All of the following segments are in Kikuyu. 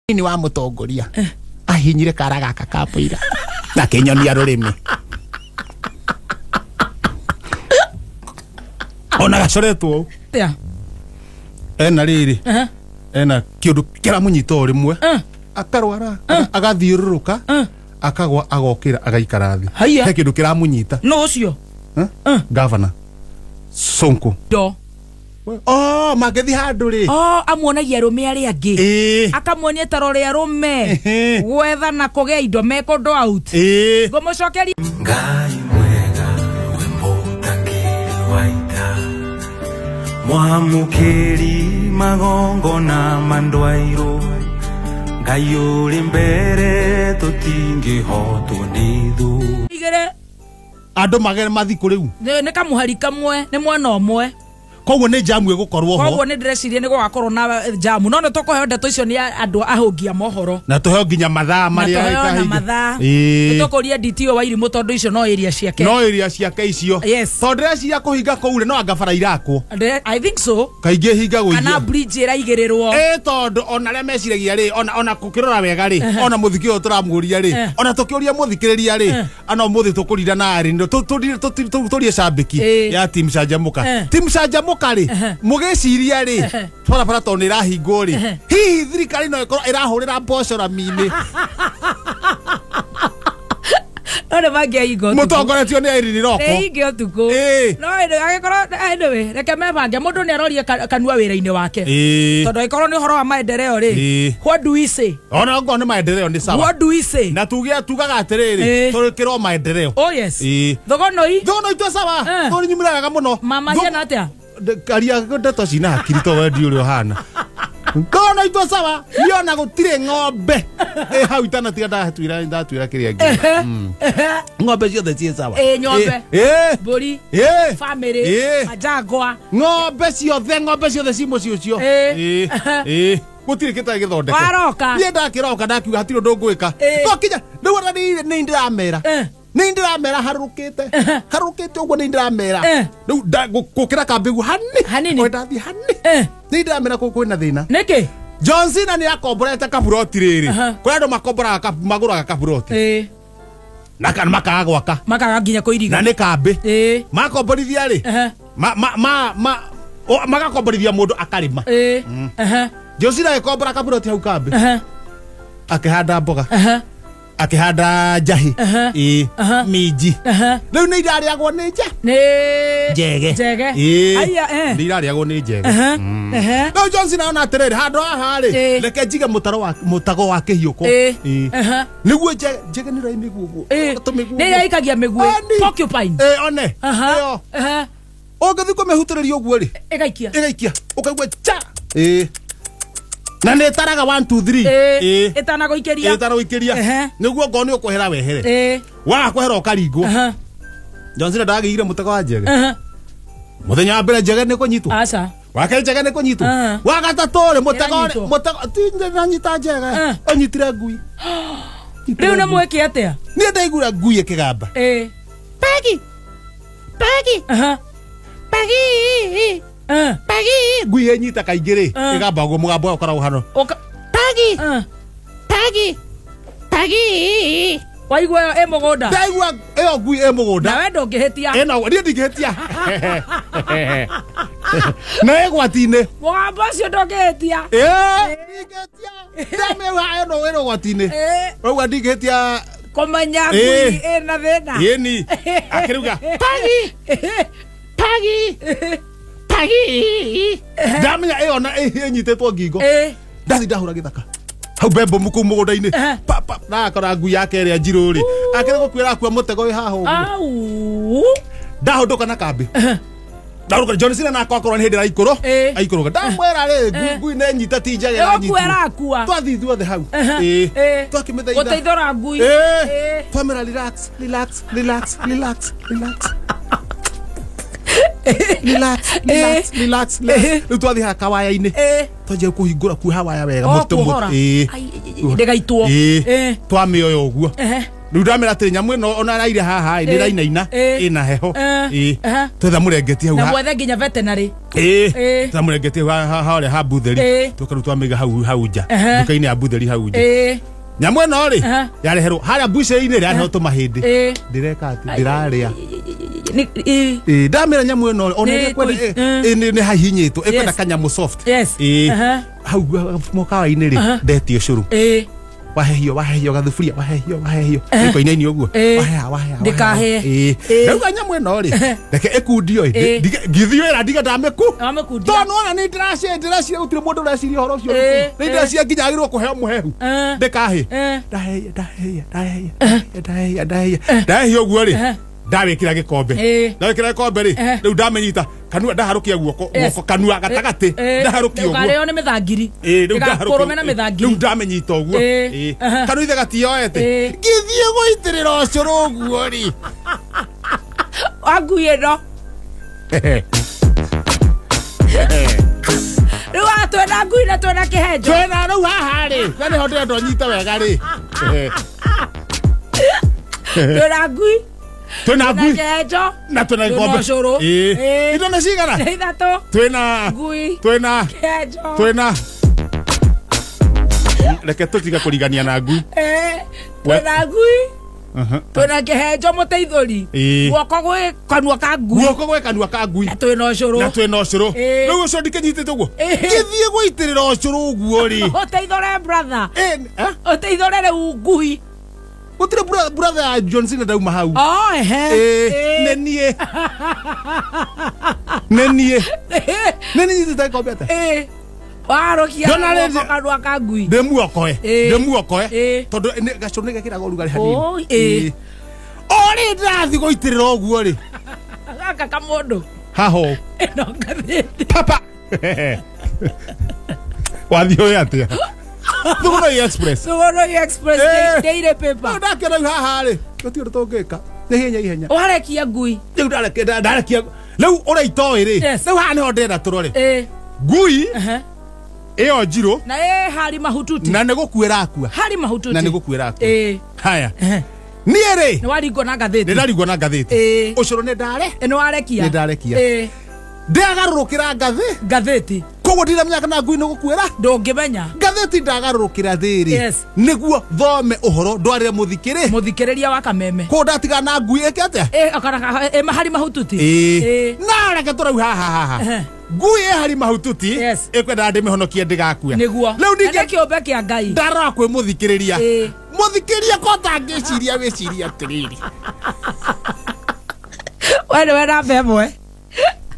Nini wa mũtongoria ahinyire kara gaka ka mũira na kĩnyonia rũrĩmĩ ona gacoretwo ũũ. Atĩa? Ena rĩrĩ, Aha. ena kĩũndũ kĩramũnyita o rĩmwe, Eh. akarwara, agathiũrũrũka, akagwa, agokĩra, agaikara thĩ. Haiya. He kĩndũ kĩramũnyita. Nũ ũcio? Eh? Eh. Gavana Sonko. Ndo. Oh, mangĩthiĩ handũ rĩ. Oh, amuonagia arũme arĩa angĩ. Ĩĩ. Akamuonia taro rĩa arũme. Ehe. Gwetha na kũgĩa indo mekũndũ out. Ĩĩ. Ngũmũcokeria. Ngai mwega we mũtakĩri wa ita, mwamũkĩri magongona mandwairwo, Ngai ũrĩ mbere tũtingĩhotwo nĩ thũ. Igĩrĩ. Andũ magere mathikũ rĩu. Nĩ kamũhari kamwe, nĩ mwena ũmwe. Koguo nĩ jamu ĩgũkorwo ho. Koguo nĩ ndĩreciria nĩ gũgakorwo na jamu. No nĩ tũkũheo ndeto icio nĩ andũ ahũngi a mohoro. Na tũheo nginya mathaa Na marĩa tũheo na ĩkahinga. mathaa. Ĩĩ. Nĩ tũkũria DTO wa irimũ tondũ icio no area ciake. No area ciake icio. Yes. Tondũ ndĩreciria kũhinga kũu rĩ, no anga bara irakwo. I think so. Kaingĩ hingagwo Kana iria. bridge ĩraigĩrĩrwo. Ĩ tondũ ona arĩa meciragia rĩ, ona kũkĩrora wega rĩ, ona mũthikĩ ũyũ tũramũria rĩ, Eh. ona tũkĩũria mũthikĩrĩria rĩ, Eh. ana ũmũthĩ tũkũrira na arĩ tũrie cambĩki Ĩ. ya team Canjamũka. Eh. Team Canjamũka rĩ, Ehe. mũgĩciria rĩ, Ehe. barabara tondũ nĩ ĩrahingwo rĩ, Ehe. hihi thirikari no ĩkorwo ĩrahũrĩra mboco rami-inĩ? No nĩ mangĩahinga ũtukũ. Mũtongoretio nĩ Irene Roko. Nĩ hinge ũtukũ. Ĩ. No ĩndĩ angĩkorwo anyway, reke mebange mũndũ nĩ arorie kanua wĩra-inĩ wake. Ĩ. Tondũ angĩkorwo nĩ ũhoro wa maendeleo rĩ, Ĩ. what do we say? Ona ngorwo nĩ maendeleo nĩ sawa. What do we say? Na tuge tugaga atĩrĩrĩ, Ĩ. tũrĩkĩrwo maendeleo. Oh yes. Ĩ. Thogonoi. Thogono itwe sawa. Eh. Thogono nyumĩra wega mũno. Mama ciana atĩa? Karia ndeto cina hakiri to wendi ũrĩa ũhana. Ngono itwe sawa. Niĩ ona gũtirĩ ng'ombe ĩ hau itanatiga ndatuĩra kĩrĩa ngiuga. Ng'ombe ciothe ciĩ sawa. Ĩ, ng'ombe. Ĩ. Mbũri. Ĩ. Family. Ĩ. Majangwa. Ng'ombe ciothe ci mũciĩ ũcio. Ĩ. Ĩ. Ĩ. Gũtirĩ kĩtarĩ gĩthondeke. Waroka. Niĩ ndakĩroka ndakiuga hatirĩ ũndũ ngwĩka. Ĩ. Twakinya rĩu ona nĩ ndĩramera. Eh. Nĩ ndĩramera harũrũkĩte harũrũkĩte ũguo nĩ ndĩramera. Eh. Rĩu gũkĩra kambĩgu hani Hanini. O ndathiĩ hani. Eh. Nĩ ndĩramera kũu kwĩna thĩna. Nĩkĩ? John Cena nĩ akomborete kaburoti rĩrĩ. Aha. Kũrĩ andũ makomboraga magũraga kaburoti Ĩ. na kana makaga gwaka Makaga nginya kũiriga. na nĩ kambĩ. Ĩ. Makomborithia rĩ, Aha. magakomborithia mũndũ akarĩma. Ĩ. Aha. John Cena agĩkombora kaburoti hau kambĩ, Aha. akĩhanda mboga, Aha. akĩhanda njahĩ. Aha. Ĩ. Aha. Minji. Aha. Rĩu nĩ irarĩagwo nĩ nja Nĩ njege. Njege. Ĩ. Aya, eh. Nĩ irarĩagwo nĩ njege. Aha. Aha. No Johnson ona atĩrĩrĩ, handũ haha rĩ, Ĩ. reke njige mũtaro wa mũtago wa kĩhiũko. Ĩ. Ĩ. Aha. Nĩguo njege nĩ ĩrĩa mĩguĩ ũguo. Ĩ. Tũmĩguĩ Nĩ ũguo. ĩrĩa ĩikagia mĩguĩ. Ĩni. Porcupine. Ĩ, one. Aha. Ĩyo. Aha. Ũngĩthiĩ kũmĩhutĩrĩria ũguo rĩ, Ĩgaikia. ĩgaikia ũkaigua cha. Ĩ. Na nĩ ĩtaraga 1 2 3. Ĩ. Ĩtanagũikĩria. Ĩtanagũikĩria. Ehe. Nĩguo ngorwo nĩ ũkwehera wehere. Ĩ. Waga kwehera ũkaringwo. Aha. Johnson ndagĩire mũtego wa njege. Aha. Mũthenya wa mbere njege nĩ kũnyitwo. Aca. Wa kerĩ njege nĩ kũnyitwo. Ah. Wa gatatũ rĩ, mũtego rĩ, Ĩranyitwo. mũtego ti ndĩranyita njege. Ah. Ũnyitire ngui. Rĩu nĩ mwĩke atĩa? Niĩ ndaigua ngui ĩkĩgamba. Ĩ. Pegi. Pegi. Aha. Pegi. Ah. Pegi. Ngui ĩnyita kaingĩ rĩ, Ah. ĩgamba ũguo mũgambo wayo ũkoragwo hano. Ũka. Pegi. Ah. Pegi. Pegi. Waigua ĩyo ĩ mũgũnda. Ndaigua ĩyo ngui ĩ mũgũnda. Nawe ndũngĩhĩtia. Ĩna niĩ ndingĩhĩtia. Na ĩgwati-inĩ. Mũgambo ũcio ndũngĩhĩtia. Ĩ, ndingĩhĩtia. Ndamĩuha ĩno ĩrĩ ũgwati-inĩ. Ĩ. Ũguo ndingĩhĩtia. Kũmenya Ĩ. ngui ĩna thĩna. Ĩni. Akĩruga. Pegi. Pegi. Pegi. Ndamenya ĩyo na ĩnyitĩtwo ngingo. Ĩ. Ndathi ndahũra gĩthaka. Hau mbembo kũu mũgũnda-inĩ. Ehe. Pa pa na akora ngui yake ĩrĩa njirũ rĩ. Akĩrĩ gũkuĩra akua mũtego wĩ haha ũguo. Au. Ndahũndũka na kambĩ. Ndahũndũka John Cena nako akorwo nĩ hĩndĩ araikũrũ. Ĩ. Aikũrũka. Ndamwĩra rĩ, ngui ngui nĩ nyita ti njege Ĩgũkua ĩranyitwo. ĩrakua. Twathiĩ ithuothe hau. Ehe. Ĩ. Ĩ. Twakĩmĩthaitha. Gũteithũra ngui. Ĩ. Ĩ. Twamĩra relax, relax, relax, relax, relax. Relax, relax, relax, relax. Rĩu twathiĩ haha kawaya-inĩ. Ĩ. Twanjia kũhingũra kuoha waya wega O, mũtĩ kuohora. Ĩ. Ai, ai, ai, ndĩgaitwo. Ĩ. Ĩ. Twamĩoya ũguo. Ehe. Rĩu ndamĩra atĩrĩ nyamũ ĩno ona araire haha ĩ nĩ ĩrainaina ĩna heho ĩ twetha mũrengeti hau na mwethe nginya veterinary. Ĩ twetha mũrengeti hau harĩa ha Butheri tũka rĩu twamĩiga hau hau nja nduka-inĩ ya Butheri hau nja. Nyamũ ĩno rĩ yareherwo harĩa mbucĩrĩ-inĩ yareherwo tũmahĩndĩ ndĩreka atĩ ndĩrarĩa. Ndamĩra nyamũ ĩno ona ĩrĩa nĩ hahinyĩtwo ĩkwenda kanyamũ soft. Hau mũkawa-inĩ rĩ ndetio ũcũrũ wahehio gathuburia wahehio ĩkoinaini ũguo waheha ndĩkahĩe. Ndauga nyamũ ĩno rĩ reke ĩkundio ĩ ngithiĩ wĩra ndige ndamĩkundia tondũ ona nĩ ndĩraciria gũtirĩ mũndũ ũreciria ũhoro ũcio nĩ ndĩraciria nginya agĩrĩirwo kũheo mũhehu ndĩkahĩ ndahehia ũguo rĩ ndawĩkĩra gĩkombe ndawĩkĩra gĩkombe rĩ rĩu ndamenyita kanua ndaharũkia guoko kanua gatagatĩ ndaharũkia ũguo ũkarĩo nĩ mĩthangiri ndũgakũrũme na mĩthangiri rĩu ndamenyita ũguo kanua ithe gatioete ngĩthiĩ gũitĩrĩra ũcũrũ ũguo rĩ wa ngui ĩno rĩu haha twĩna ngui na twĩna kĩhenjo twĩna rĩu haha rĩ na nĩho ndĩrenda ũnyite wega rĩ twĩna ngui twĩna ngui kĩhenjo na twĩna gĩkombe ũcũrũ indo nĩ cigana ithatũ twĩna ngui twĩna kĩhenjo twĩna reke tũtige kũrigania na ngui twĩna ngui twĩna kĩhenjo mũteithũri guoko gwĩ kanua ka ngui guoko gwĩ kanua ka ngui na twĩna ũcũrũ na twĩna ũcũrũ rĩu ũcio ndikĩnyitĩte ũguo ngĩthiĩ gũitĩrĩra ũcũrũ ũguo rĩ ũteithũre brother ũteithũre rĩu ngui gũtirĩ brother ya John Cena ndauma hau nĩ niĩ nĩ niĩ nyitĩte gĩkombe atĩa warũkia guoko kanua ka ngui ndĩmuokoe tondũ gacũrũ nĩ gekĩraga ũrugarĩ hanini o rĩ ndĩrathiĩ gũitĩrĩra ũguo rĩ gaka kamũndũ haha ũũ ĩno ngathĩti papa wathiĩ ũĩ atĩa Thugunoi Express Thugunoi Express daily paper ndakĩona rĩu haha rĩ gũtirĩ ũndũ tũngĩka nĩ ihenya ihenya warekia ngui rĩu ndarekia rĩu ũrĩa itoĩ rĩ rĩu haha nĩho ndĩrenda tũrore ngui ĩyo njirũ na ĩ hari mahututi na nĩ gũkua ĩrakua hari mahututi na nĩ gũkua ĩrakua haya niĩ rĩ nĩ waringwo na ngathĩti nĩ ndaringwo na ngathĩti ũcũrũ nĩ ndare nĩ warekia nĩ ndarekia ndĩagarũrũkĩra ngathĩti koguo ndiramenya kana ngui nĩ gũkuĩra ndũngĩmenya ngathĩti ndagarũrũkĩra thĩrĩ nĩguo thome ũhoro ndwarĩre mũthikĩrĩria wa kameme koguo ndatigana na ngui ĩke atĩa ĩ hari mahututi na reke tũrau haha haha ngui ĩ hari mahututi ĩkwendaga ndĩmĩhonokie ndĩgakue nĩguo rĩu ningĩ kĩũmbe kĩa Ngai ndarora kwĩ mũthikĩrĩria mũthikĩrĩria ko ũtangĩciria wĩciria atĩrĩrĩ we nĩwe namba ĩmwe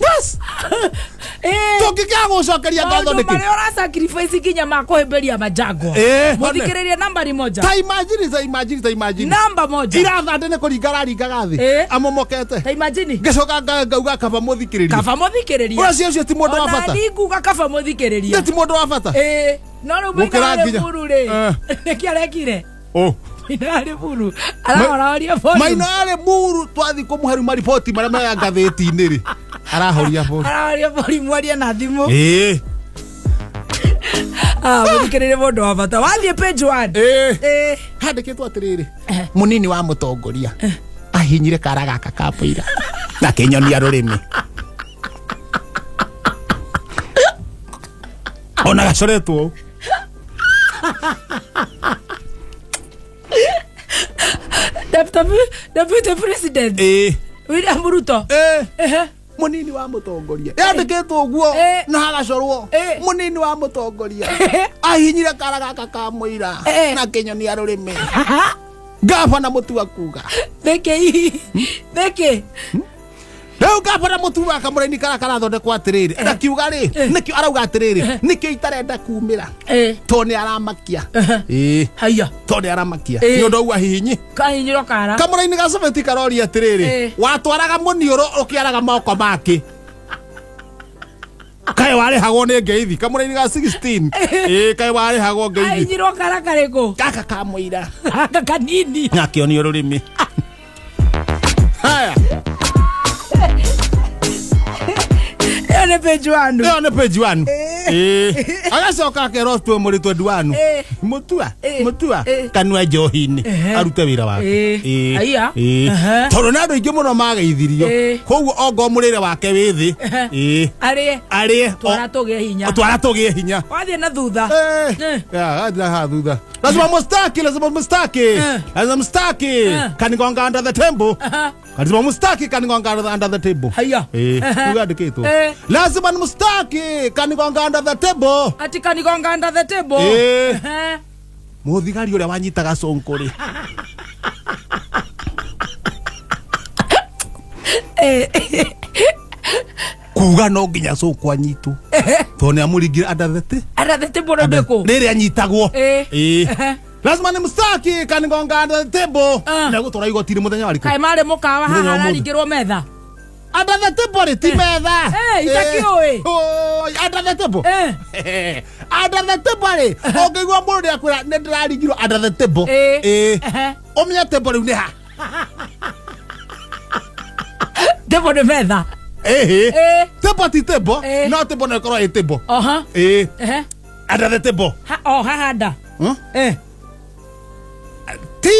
yes tũngĩkĩaga gũcokeria ngatho nĩkĩ marĩa ũra sacrifice nginya ma kũhĩmbĩria majangwa mũthikĩrĩrie nambari moja ta imagine ta imagine ta imagine namba moja irathande nĩ kũringa araringaga thĩ amomokete ta imagine ngĩcoka ngauga kaba mũthikĩrĩria kaba mũthikĩrĩria ũracio ũcio ti mũndũ wa bata ona ndinguga kaba mũthikĩrĩria ti mũndũ wa bata no rĩu maina arĩ buru rĩ nĩkĩ arekire maina arĩ buru arahorahoria volume maina arĩ buru twathiĩ kũmũhe rĩu mariboti marĩa maya ngathĩti-inĩ rĩ arahoria volume arahoria volume arie na thimũ mũthikĩrĩrie mũndũ wa bata wathiĩ page 1 handĩkĩtwo atĩrĩrĩ mũnini wa mũtongoria ahinyire kara gaka ka mũira na akĩnyonia rũrĩmĩ ona gacoretwo ũũ Deputy President William Ruto munini wa mutongoria yandikitwo uguo na hagacorwo munini wa mutongoria ahinyire kara gaka ka muira na kinyonia rurimi gavana Mutua kuga niki niki riu gavana Mutua kamuraini kara karathondekwo atiriri akiuga ri nikio arauga atiriri nikio itarenda kumira to ni aramakia haya to ni aramakia ni undu wa hihinyi kahinyiro kara kamuraini ga sobeti karoria atiriri watwaraga muniuro ukiaraga moko make kae warihagwo ni ngeithi kamuraini ga 16 kae warihagwo ngeithi kahinyiro kara kariku gaka ka muira gaka kanini akionio rurimi haya Ĩyo nĩ page 1. Ĩyo nĩ page 1. Agacoka akerwo twe muri 21. Mutua mutua kanua njohi-inĩ arute wĩra wake. Aya. Tondũ nĩ andũ aingĩ mũno mageithirio. Koguo ongo mũrĩre wake wĩ thĩ. Arĩe. Arĩe. Twara tũgĩe hinya. Twara tũgĩe hinya. Wathiĩ na thutha. Athiĩ haha thutha. Lazima mustaki, lazima mustaki. Lazima mustaki. Kanigonga under the table. Lazima mustaki kanigonga under the table. Haya. Nĩguo andĩkĩtwo. Lazima mustaki kanigonga under the table. Ati kanigonga under the table. Mũthigari ũrĩa wanyitaga Sonko rĩ. Kuga no nginya Sonko anyitwo. Tondũ nĩ amũringire under the table. Under the table ndĩkũ? Rĩrĩa anyitagwo. Lazima ni mustaki kanigonga under the table. Na gũtwara igoti-inĩ mũthenya warĩkũ? Kaĩ marĩ mũkawa haha araringĩrwo metha. Under the table rĩ ti metha. Itakĩũĩ. Under the table. Under the table rĩ ũngĩigua mũndũ nĩ akwĩra nĩ ndĩraringirwo under the table. Ũmenye table rĩu nĩ ha? Table nĩ metha. Table ti table. No table no ĩkorwo ĩ table. Under the table. O haha nda. Ti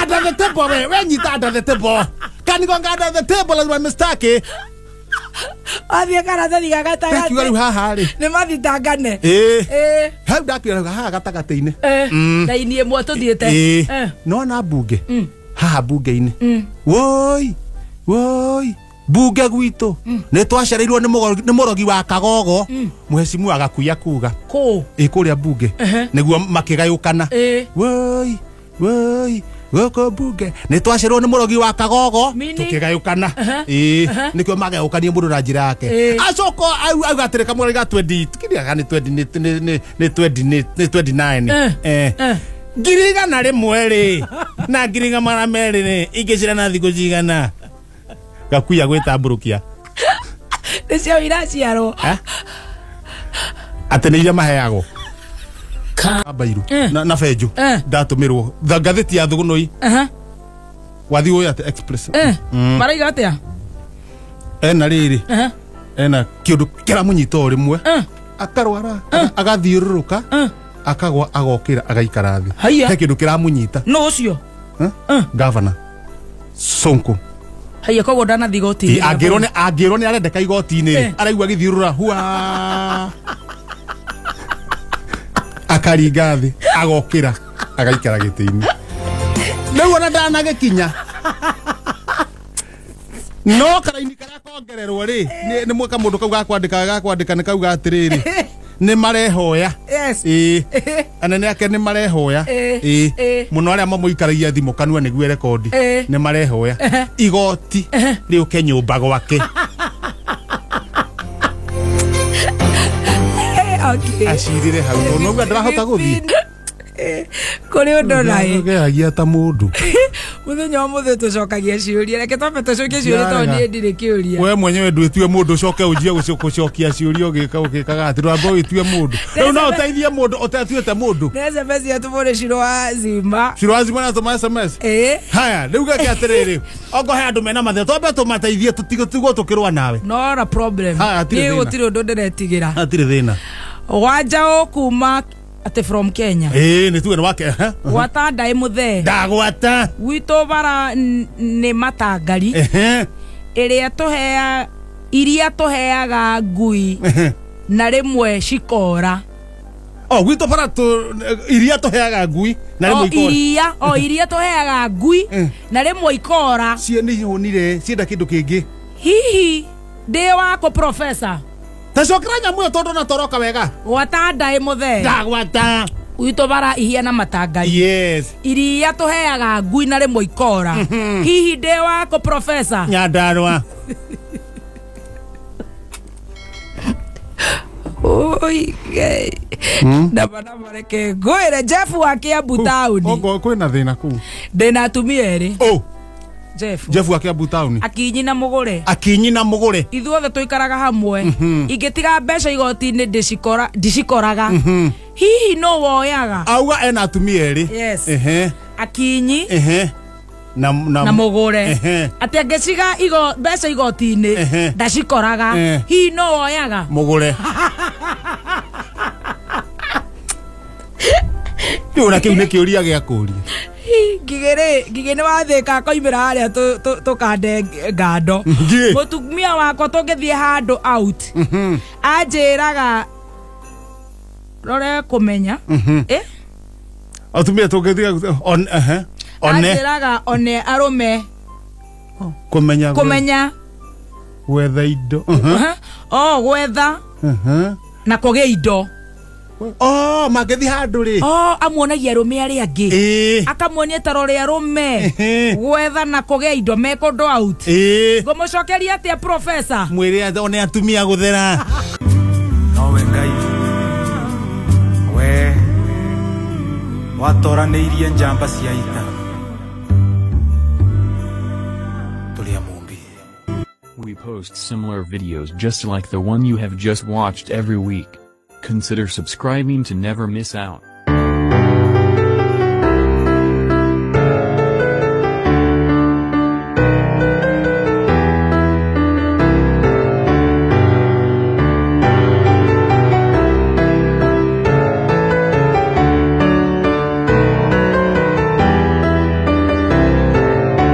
under the table we nyita under the table. Kanigonga under the table lazima mistake. Athiĩ karatathi ga gatagatĩ. Ndakiuga rĩu haha rĩ. Nĩ mathitangane. Hau ndakiuga rĩu haha gatagatĩ-inĩ. Raini ĩmwe tũthiĩte. Nona mbunge. Haha mbunge-inĩ. Woi. Woi. Mbunge gwitũ nĩ twacereirwo nĩ mũrogi wa Kagogo. Mũhecimu agakuia kuga. Kũ? Kũrĩa mbunge. Nĩguo makĩgayũkana. Woi. Woi. Gũkũ mbunge nĩ twacerwo nĩ mũrogi wa Kagogo tũkĩgayũkana. Nĩkĩo magayũkanie mũndũ na njĩra yake. Acoka auga atĩrĩ kamũrogi ga 20 kĩrĩa nĩ 20 nĩ 20 nĩ 29. 100,000 rĩ na 200,000 rĩ ingĩcira na thikũ cigana. Gakuia gwĩtambũrũkia. Nĩcio iraciarwo. Atĩ nĩ iria maheagwo. Bairu na benju ndatũmĩrwo ngathĩti ya Thũgũnũi. Wathi ũyũ atĩ Express. Maraiga atĩa? Ena rĩrĩ. Ena kĩũndũ kĩramũnyita o rĩmwe. Akarwara agathiũrũrũka akagwa agokĩra agaikara thĩ. He kĩndũ kĩramũnyita. Nũ ũcio? Governor Sonko. Haya koguo ndanathiĩ igoti-inĩ. Angĩrwo nĩ arendeka igoti-inĩ araigua agĩthiũrũra hua. Akaringa thĩ agokĩra agaikara gĩtĩ-inĩ. Rĩu ona ndanagĩkinya. No karaini karĩa kongererwo rĩ nĩ mweka mũndũ kau gakwandĩka nĩ kauga atĩrĩrĩ nĩ marehoya. Anene ake nĩ marehoya. Mũno arĩa mamũikaragia thimũ kanua nĩguo rekondi nĩ marehoya. Igoti rĩũke nyũmba gwake. Acirire hau tondũ nauga ndarahota gũthiĩ. Kũrĩ ũndũ naĩ. Geragia ta mũndũ. Mũthenya wa mũthĩ tũcokagia ciũria. Reke twambe tũcokie ciũria tondũ niĩ ndirĩ kĩũria. We mwenyewe ndwĩtue mũndũ ũcoke ũnjie gũcokia ciũria ũgĩkaga atĩ ndwamba wĩtue mũndũ. Rĩu no ũteithie mũndũ ũtetuĩte mũndũ. Nĩ SMS ya tũmũrĩ Shiro wa Zima. Shiro wa Zima na tũma SMS. Haya rĩu geke atĩrĩrĩ. Ongo he andũ mena mathĩna twambe tũmateithie tũtigwo tũkĩrũa nawe. Not a problem. Niĩ gũtirĩ ũndũ ndĩretigĩra. Hatirĩ thĩna. Wanjaũ kuma ate from Kenya. Nĩ tuge nĩ wake. Gwata ndaĩ mũthee. Ndagwata. Gwitũ bara nĩ matangari. Ĩrĩa tũhea iria tũheaga ngui na rĩmwe cikora. Gwitũ bara iria tũheaga ngui na rĩmwe ikora. Iria iria tũheaga ngui na rĩmwe ikora. Cie nĩ ihũnire cienda kĩndũ kĩngĩ. Hihi ndĩ wako professor. Tacokera nyamũ ĩyo tondũ na toroka wega. Gwata ndaĩ mũthee. Ndagwata. Gwitũ bara ihia na matangari. Yes. Iria tũheaga ngui na rĩmwe ikora. Hihi ndĩ wako professor. Nyandarua. Oi Ngai. Ndaba reke ngwĩre Jeff wa Kiambu taũni. Ongo kwĩna thĩna kũu. Ndĩna atumia erĩ. Jeff wa Kiambu taũni. Akinyi na mũgũre. Akinyi na mũgũre. Ithuothe tũikaraga hamwe. Ingĩtiga mbeca igoti-inĩ ndicikoraga. Hihi no woyaga? Auga ena atumia erĩ. Yes. Akinyi. Na na mũgũre. Ehe. Atĩ angĩciga igo mbeca igoti-inĩ Ehe. ndacikoraga. Eh. Hihi no woyaga? Mũgũre. Rĩu ona kĩu nĩ kĩũria gĩa kũria. Ngigĩ rĩ, ngigĩ nĩ wathĩka akoimĩra harĩa tũkande ngando. Ngigĩ. Mũtumia wakwa tũngĩthiĩ handũ out anjĩraga rore kũmenya. Eh? Atumia tũngĩthiĩ on ehe one Anjĩraga one arũme kũmenya kũmenya gwetha indo. O gwetha na kũgĩa indo. Oh, mangĩthiĩ handũ rĩ. O amuonagia arũme arĩa angĩ. Ĩĩ. Akamuonia ta rore arũme Ehe. gwetha na kũgĩa indo me kũndũ out. Ĩĩ. Ngũmũcokeria atĩa professor? Mwĩre atĩ one atumia gũthera. Nowe Ngai we watoranĩirie njamba cia ita tũrĩ a Mũmbi. We post similar videos just like the one you have just watched every week. Consider subscribing to never miss out.